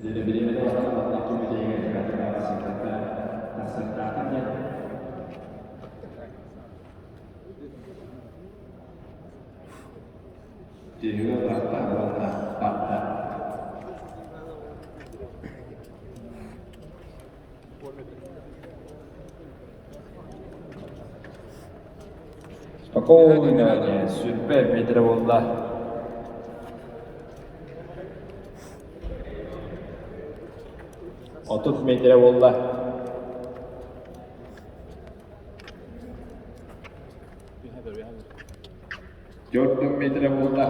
Дьэ бириэмэтэ бастаан ким бүтэһигэр тахсыахтаахтар диэн. Түһүгэ барта уонна барда. Спокойно, сүрбэ метрэ буолла. 30 метрэ буолла. 4 метрэ буолла.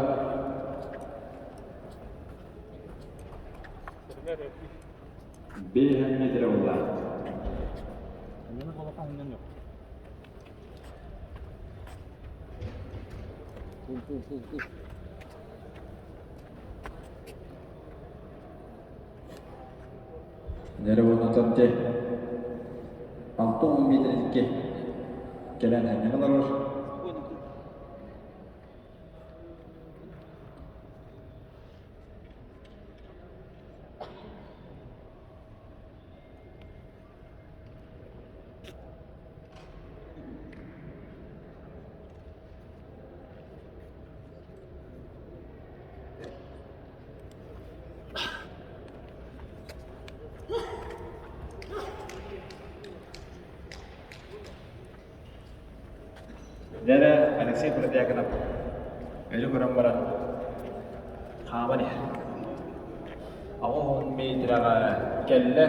5 метрэ буолла. Нервонотон те 6-10 метрдикки кэлэн анньан олорор. Дьэ Алексей Протякинов өлү көрөн баран хааман иһэр. 80 метрэҕэ кэллэ.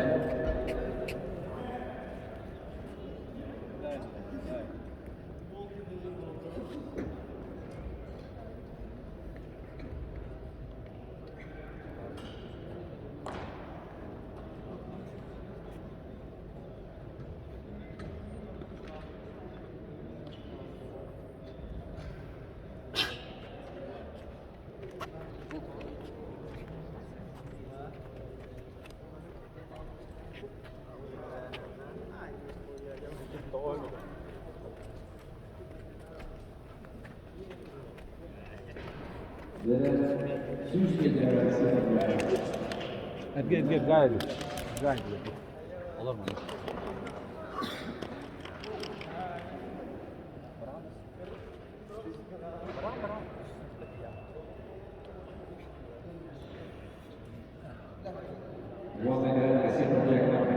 Эргэ эргэ гайды. Гайды. Олор маны. 100 metre Alexei Prodiakonov.